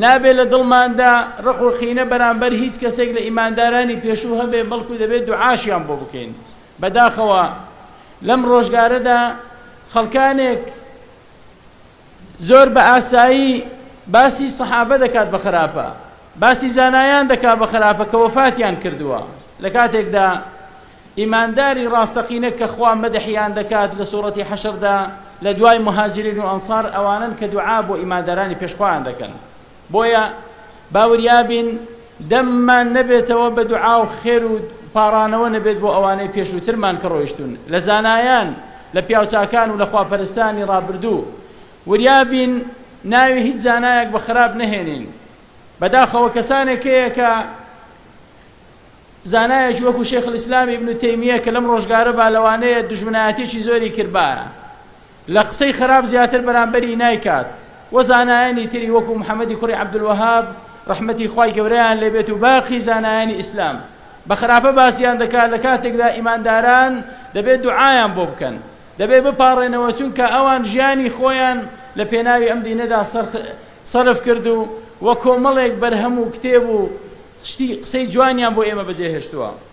نابێ لە دڵماندا ڕق و قینە بەرامبەر هیچ کەسێک لە ئیماندارانی پێشوو هەبێ، بەڵکو دەبێ دوعاشیان بۆ بکەین. بەداخەوە لەم ڕۆژگارەدا خەڵکانێک زۆر بە ئاسایی باسی سەحابە دەکات بە خراپە، باسی زانایان دەکات بە خراپە کە وەفاتیان کردووە، لە کاتێکدا ئیمانداری ڕاستەقینە کە خوا مەدحیان دەکات لە سوڕەتی حەشردا لە دوای موهاجرین و ئەنسار ئەوانەن کە دوعا بۆ ئیماندارانی پێش خۆیان دەکەن بۆیە با وریابین دەممان نەبێتەوە بە دوعا و خێر و پاڕانەوە نەبێت بۆ ئەوانەی پێشووترمان کە ڕۆیشتوون لە زانایان لە پیاوچاکان و لە خواپەرستانی ڕابردوو وریابین ناوی هیچ زانایەک بە خراپ نەهێنین بەداخەوە کەسانێک هەیە کە زانایەکی وەکو شێخ الاسلام ابن تەیمیە کە لەم ڕۆژگارە با لەوانەیە دوژمنایەتیەکی زۆری کردبایە لە قسەی خراپ زیاتر بەرامبەری نایکات وە زانایانی تری وەکو محمدی کوڕی عبدالوهاب ڕەحمەتی خوای گەورەیان لێبێت و باقی زانایانی ئیسلام بە خراپە باسیان دەکات لە کاتێکدا ئیمانداران دەبێت دوعایان بۆ بکەن دەبێت بپاڕێنەوە چونکە ئەوان ژیانی خۆیان لە پێناوی ئەم دینەدا سەرف کرد و وە کۆمەڵێک بەرهەم و کتێب و شتی قسەی جوانیان بۆ ئێمە بەجێهێشتووە.